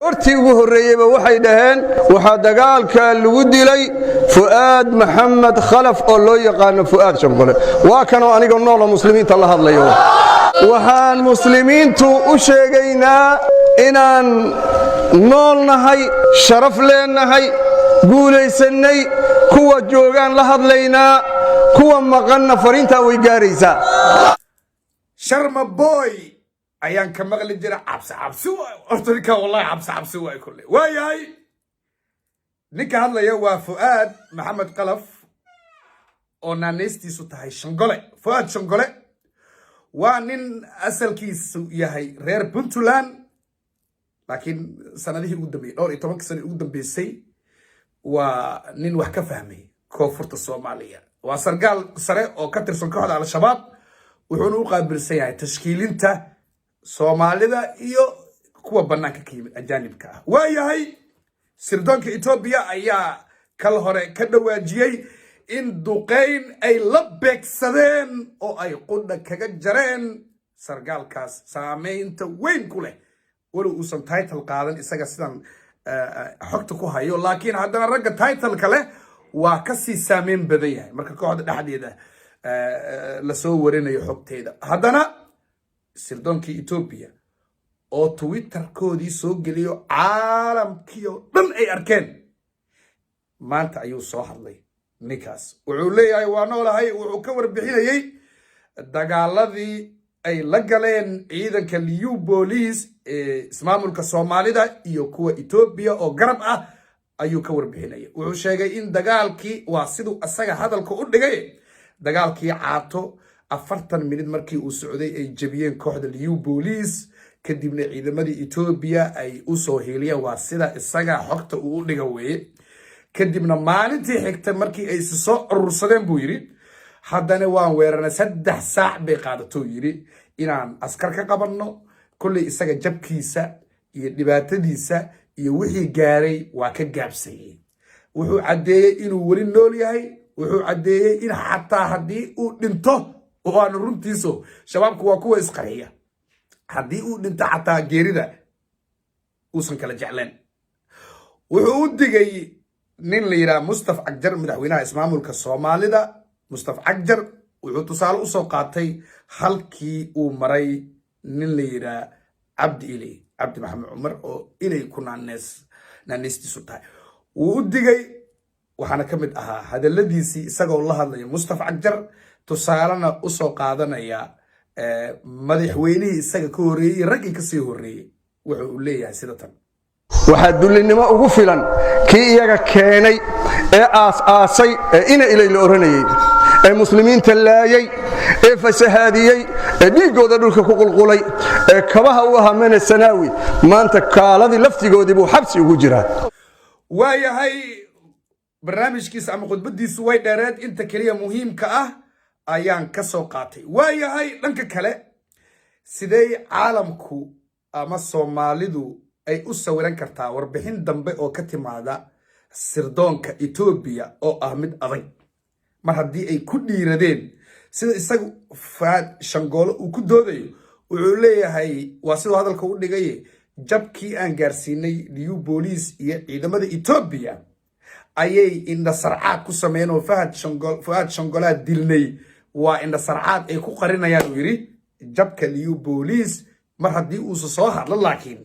Hortii ugu horreeyeyba waxay dhaheen waxaa dagaalka lagu dilay Fu'aad Maxamed Khalaf oo loo yaqaano Fu'aad Shangole. Waa kanoo aniga noolo muslimiinta la hadlayo. Waxaan muslimiintu u sheegaynaa inaan nool nahay, sharaf leennahay, guulaysannay. Kuwa joogaan la hadlaynaa, kuwa maqanna fariintaa way gaaraysaa. Sharma Boy ayaan ka maqli jira. Cabsi cabsi waay horta ninkan, wallahi cabsi cabsi waay. Kulle waayahay, ninka hadlaya waa Fu'aad Maxamed Qalaf oo naanaystiisu tahay Shangole. Fu'aad Shangole waa nin asalkiisu yahay reer Puntland, laakiin sanadihii ugu dambeeyey, dhowr iyo tobanka sana ugu dambeysay, waa nin wax ka fahmay koonfurta Soomaaliya. Waa sargaal sare oo ka tirsan kooxda Al-Shabaab, wuxuuna u qaabilsan yahay tashkiilinta Soomaalida iyo kuwa bannaanka ka yimid, ajaanibka ah. Waayahay, sirdoonka Etoobiya ayaa kal hore ka dhawaajiyey in duqayn ay la beegsadeen oo ay qudha kaga jareen sargaalkaas saameynta weyn ku leh, walow uusan title qaadan isaga sidan xogta ku hayo, laakiin haddana ragga titleka leh waa kasii saameyn badan yahay marka kooxda dhexdeeda lasoo warinayo xogteeda. Haddana sirdoonkii Etoobiya oo Twitterkoodii soo geliyo, caalamkii oo dhan ay arkeen, maanta ayuu soo hadlay ninkaas. Wuxuu leeyahay waa noolahay. Wuxuu ka warbixinayey dagaaladii ay la galeen ciidanka Liyu Booliis ee ismaamulka Soomaalida iyo kuwa Etoobiya oo garab ah ayuu ka warbixinayay. Wuxuu sheegay in dagaalkii, waa siduu asaga hadalka u dhigay, dagaalkii Caato 40 minid markii uu socday ay jebiyeen kooxda Liyu Booliis, kadibna ciidamadii Etoobiya ay usoo hiiliyeen. Waa sida isaga xogta uu u dhiga weeye. Kadibna maalintii xigta markii ay is soo urursadeen, buu yidhi, haddana waan weeranay. 3 saac bay qaadatou yidhi inaan askar ka qabanno. Kolley isaga jabkiisa iyo dhibaatadiisa iyo wixii gaaray waa ka gaabsayey. Wuxuu caddeeyey inuu weli nool yahay. Wuxuu caddeeyey in xataa haddii uu dhinto, oo aanu runtiiso Shabaabku waa kuwa isqarxiya, haddii uu dhinto xataa geerida uusan kala jecleen. Wuxuu u digay nin la yidhaha Mustaf Cagjar, madaxweynaha ismaamulka Soomaalida Mustaf Cagjar. Wuxuu tusaale usoo qaatay halkii uu maray nin la yidhaha Cabdi Iley, Cabdi Maxamed Cumar, oo inay ku naaneystiisu tahay. Wuu u digay. Waxaana ka mid ahaa hadalladiisii isagoo la hadlaya Mustaf Cagjar, tusaalena usoo qaadanaya madaxweynihii isaga ka horreeyey iyo raggii kasii horreeyey, wuxuu uu leeyahay sida tan: Waxaa dullinimo ugu filan kii iyaga keenay ee aas-aasay ee ina Ilay la odhanayey, ee muslimiinta laayey, ee fasahaadiyey, ee dhiiggooda dhulka ku qulqulay, ee kabaha u ahaa Mene Sanaawi. Maanta kaaladii laftigoodii buu xabsi ugu jiraa. Waayahay, barnaamijkiisa ama khudbadiisu way dheereed, inta keliya muhiimka ah ayaan ka soo qaatay. Waayahay, dhanka kale, sidee caalamku ama Soomaalidu ay u sawiran kartaa warbixin dambe oo ka timaada sirdoonka Etoobiya oo ah mid adag, mar haddii ay ku dhiiradeen sida isagu Faad Shangoolo uu ku doodayo? Wuxuu leeyahay, waa siduu hadalka u dhigaye, jabkii aan gaarsiinay Liyu Booliis iyo ciidamada Etoobiya ayay indhasarcaad ku sameeyeen, oo Fuaad Shangolaa dilnay waa indhasarcaad ay ku qarinayaan, uu yidhi, jabka Liyu Booliis. Mar haddii uusa soo hadlo laakiin,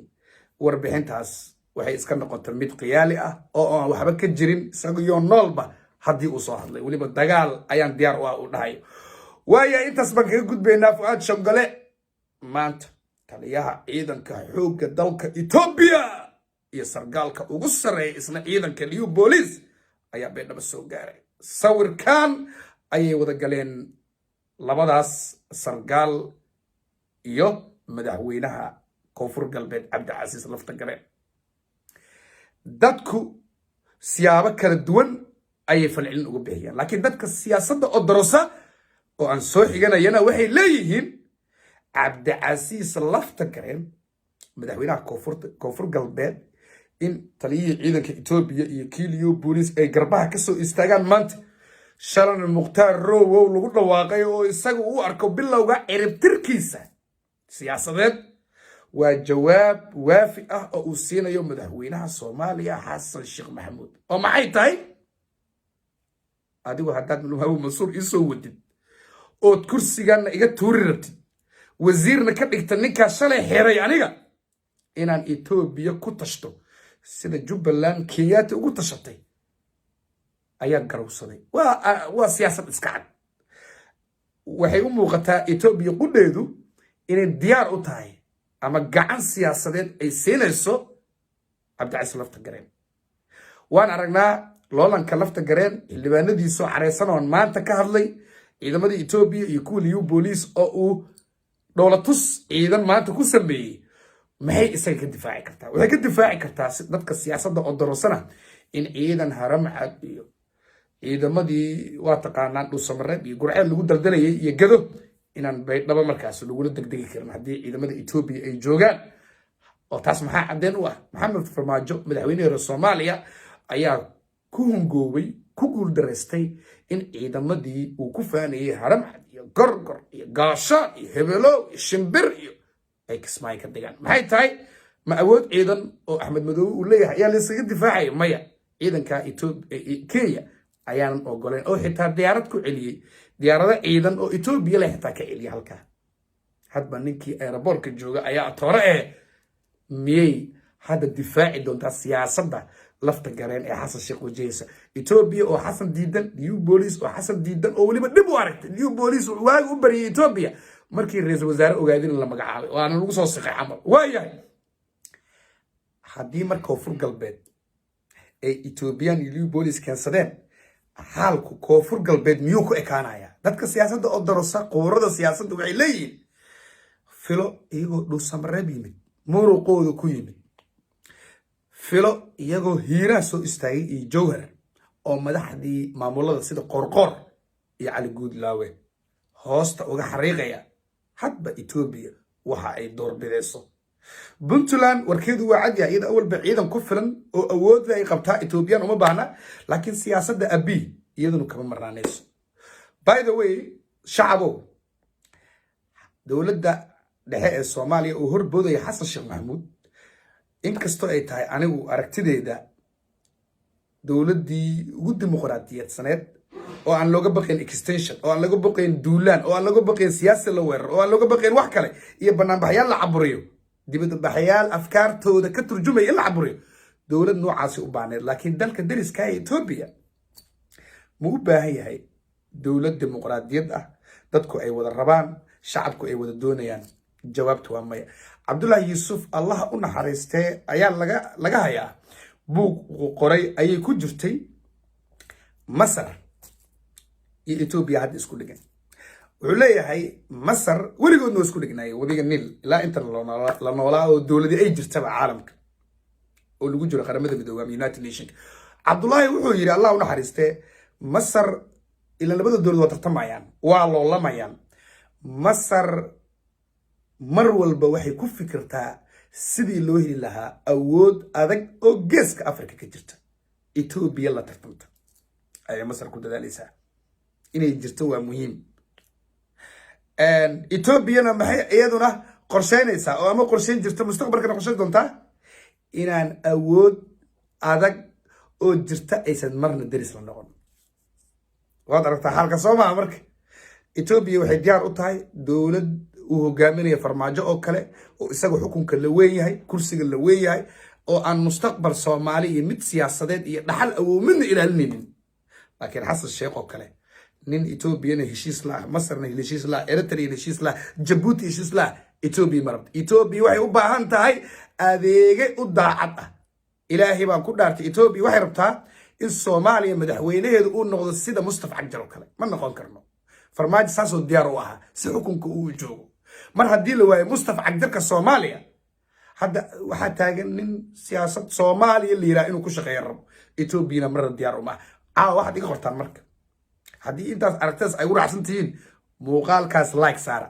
warbixintaas waxay iska noqotay mid khiyaali ah oo aan waxba ka jirin, isagaiyo noolba haddii uu soo hadlay, weliba dagaal ayaan diyaar u ah uu dhahayo. Waaya, intaas baan kaga gudbaynaa Fu'aad Shangole. Maanta taliyaha ciidanka xoogga dalka Etoobiya iyo sargaalka ugu sarreeya isna ciidanka Liyu Booliis ayaa Baydhabo soo gaaray. Sawirkan ayay wada galeen labadaas sargaal iyo madaxweynaha Koonfur Galbeed Cabdicasiis Lafta Galeen. Dadku siyaabo kala duwan ayay falcelin uga bixiyaan, laakiin dadka siyaasadda odorosa oo aan soo xiganayana waxay leeyihiin Cabdicasiis Lafta Gareen, madaxweynaha Koonfur Galbeed, in taliyihii ciidanka Etoobiya iyo kii Liyu Booliis ay garbaha ka soo istaagaan maanta, shalana Mukhtaar Rowow lagu dhawaaqay oo isaga u arko bilowga ciribtirkiisa siyaasadeed. Waa jawaab waafi ah oo uu siinayo madaxweynaha Soomaaliya, Xasan Sheekh Maxamuud, oo maxay tahay? Adigu haddaad Abu Mansuur iisoo wadid ood kursiganna iga tuuri rabtid, wasiirna ka dhigta ninkaa shalay xiray aniga, inaan Etoobiya ku tashto sida Jubbaland Kenyaati ugu tashatay ayaan garowsaday. Waa siyaasad iska cad. Waxay u muuqataa Etoobiya qudheedu inay diyaar u tahay ama gacan siyaasadeed ay siinayso Cabdicasiis Lafta Gareen. Waan aragnaa loolanka Lafta Gareen, xildhibaanadiisoo careysan oon maanta ka hadlay, ciidamadii Etoobiya iyo kuwa Liyu Booliis oo uu dhoolatus ciidan maanta ku sameeyey. Maxay isaga ka difaaci kartaa? Waxay ka difaaci kartaa dadka siyaasadda oo darosana in ciidan Haramcad iyo ciidamadii, waa taqaanaan, Dhuusamareeb iyo Gurceel lagu daldalayay iyo Gado, inaan Baydhabo markaas lagula degdegi karin haddii ciidamada Etoobiya ay joogaan. Oo taas maxaa caddeen u ah? Maxamed Farmaajo, madaxweynihii hore Soomaaliya, ayaa ku hungoobay, ku guuldaraystay in ciidamadii uu ku faanayay, Haramcad iyo Gorgor iyo Gaashaan iyo Hebelow iyo Shimbir iyo, ay Kismaayo ka degaan. Maxay tahay? Ma awood ciidan oo Axmed Madoobe uu leeyahay ayaa laysaga difaacaya? Maya, ciidanka Kenya ayaanan ogolayn, oo xitaa diyaarad ku celiyey, diyaarado ciidan oo Etoobiya leh xitaa ka celiya halkaa. Hadba ninkii airport-ka jooga ayaa toore. Miyay hadda difaaci doontaa siyaasadda Lafta Gareen ee Xasan Sheekh wajahaysa? Etoobiya oo Xasan diidan, New Police oo Xasan diidan, oo weliba dhib u aragtay. New Police waagi u baryay Etoobiya markii ra-iisul wasaare ogaadin la magacaabay, waana lagu soo siqay camal. Waayahay, haddii marka Koonfur Galbeed ay Ethiopian iyo New Police keensadeen, xaalku Koonfur Galbeed miyuu ku ekaanaya? Dadka siyaasadda oo darosa, quburada siyaasadda, waxay leeyihiin filo iyagoo Dhuusamareeb yimid, muruqooda ku yimid, filo iyagoo Hiiraan soo istaagay iyo Jowhar, oo madaxdii maamulada sida Qorqoor iyo Cali Guudlaawe hoosta uga xariiqaya hadba Etoobiya waxa ay doorbideyso. Puntland warkeedu waa cadyahay, iyada awalba ciidan ku filan oo awoodla ay qabtaa, Ethoobiyan uma baahna, laakiin siyaasadda Abiy iyaduna kama marnaanayso. By the way, shacabow, dowladda dhexe ee Soomaaliya uu horboodaya Xasan Sheekh Maxamuud, inkastoo ay tahay anigu aragtideeda dowladdii ugu dimuqraadiyadsaneed oo aan looga baqayn extension, oo aan looga baqayn duulaan, oo aan looga baqayn siyaasi la weerar, oo aan looga baqayn wax kale iyo banaanbaxyaal la caburiyo, dibadbaxyaal afkaartooda ka turjumaya in la caburiyo, dowlad noocaasi u baahneed. Laakiin dalka deriska ee Etoobiya ma u baahan yahay dowlad dimuqraadiyad ah, dadku ay wada rabaan, shacabku ay wada doonayaan? Jawaabtu waa maya. Cabdullaahi Yuusuf, Allaha u naxariistee, ayaa laga hayaa buug uu qoray ayay ku jirtay Masar iyo Etoobiya hadda isku dhigan. Wuxuu leeyahay Masar weligoodna waa isku dhignaayeen webiga Niil ilaa inta la noolaa oo dowladii ay jirtaba caalamka oo lagu jiro Qaramada Midoobay ama United Nation. Cabdullaahi wuxuu yidhi, Allah u naxariistee, Masar ilaa labada dowlad waa tartamayaan, waa loolamayaan. Masar mar walba waxay ku fikirtaa sidii loo heli lahaa awood adag oo Geeska Africa ka jirta, Etoobiya la tartanta ayay Masar ku dadaalaysaa inay jirto. Waa muhiim. Etoobiyana maxay iyaduna qorsheynaysaa oo ama qorsheyn jirta, mustaqbalkana qorsheyn doontaa inaan awood adag oo jirta aysan marna deris la noqon. Waad aragtaa xaalka soo maha? Marka Etoobiya waxay diyaar u tahay dowlad uu hogaaminaya Farmaajo oo kale, oo isaga xukunka la weyn yahay, kursiga la weyn yahay, oo aan mustaqbal Soomaali iyo mid siyaasadeed iyo dhaxal awow midna ilaalinaynin. Laakiin Xasan Sheekh oo kale, nin Etoobiyana heshiis la ah, Masarna heshiis la ah, Eritrea heshiis la ah, Jabuuti heshiis la ah, Etoobiya ma rabto. Etoobiya waxay u baahan tahay adeege u daacad ah. Ilaahay baan ku dhaartay, Etoobiya waxay rabtaa in Soomaaliya madaxweynaheedu uu noqdo sida Mustafa Cagjar oo kale. Ma noqon karno. Farmaajo saasoo diyaar u ahaa si xukunka uu joogo. Mar haddii la waayo Mustafa Cagjarka Soomaaliya, hadda waxaa taagan nin siyaasad Soomaaliya la yiraha inuu ku shaqeeya rabo. Etoobiyana marna diyaar uma ah. Caawa waxaad iga qortaan marka, haddii intaas aragtidaas ay u raacsan tihiin, muuqaalkaas like saara.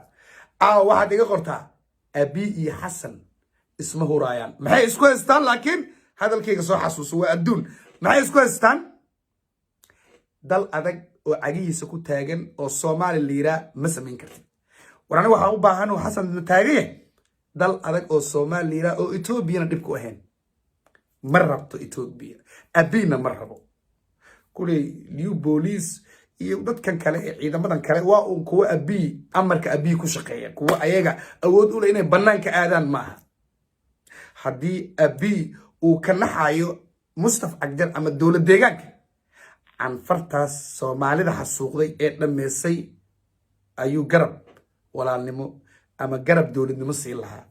Caawa waxaad iga qortaa: Abiy iyo Xasan isma huraayaan. Maxay isku haystaan? Laakiin hadalkayga soo xasuuso, waa adduun. Maxay isku haystaan? Dal adag oo cagihiisa ku taagan oo Soomaali la yiraa ma samayn kartid. War aniga waxaan u baahan oo Xasan la taagan yahay. Dal adag oo Soomaaliya oo Etoobiyana dhib ku ahayn ma rabto Etoobiya, Abina ma rabo. Kuley Liyu Booliis iyo dadkan kale ee ciidamadan kale waa uun kuwa Abiy, amarka Abiy ku shaqeeya. Kuwa ayaga awood u leh inay bannaanka aadaan maaha. Haddii Abiy uu ka naxayo Mustaf Cagjar ama dowlad deegaanka, Canfartaas Soomaalida xasuuqday ee dhammaysay ayuu garab walaalnimo ama garab dowladnimo siin lahaa.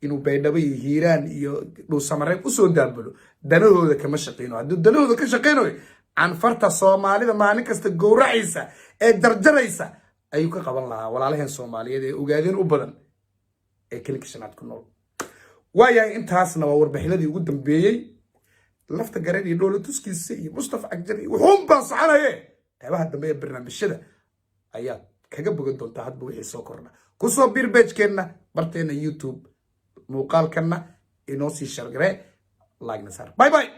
Inuu Baydhabo iyo Hiiraan iyo Dhuusamareeb usoo daabulo danahooda kama shaqeyno. Hadduu danahooda ka shaqeynayo, Canfarta Soomaalida maalin kasta gowracaysa ee jarjaraysa ayuu ka qaban lahaa walaalaheen Soomaaliyeed ee Ogaadeen u badan ee Kelinka Shanaad ku nool. Waayahay, intaasna waa warbixinadii ugu dambeeyey. Lafta Gareen iyo dhoola tuskiisa iyo Mustafa Cagjar iyo wuxuunbaa soconaye. Qeybaha dambe ee barnaamijyada ayaad kaga bogan doontaa hadba wixii soo kordha. Kusoo biir page-keenna, barteenna YouTube, muuqaalkanna inoo sii share garee, like-na saar. Bye bye.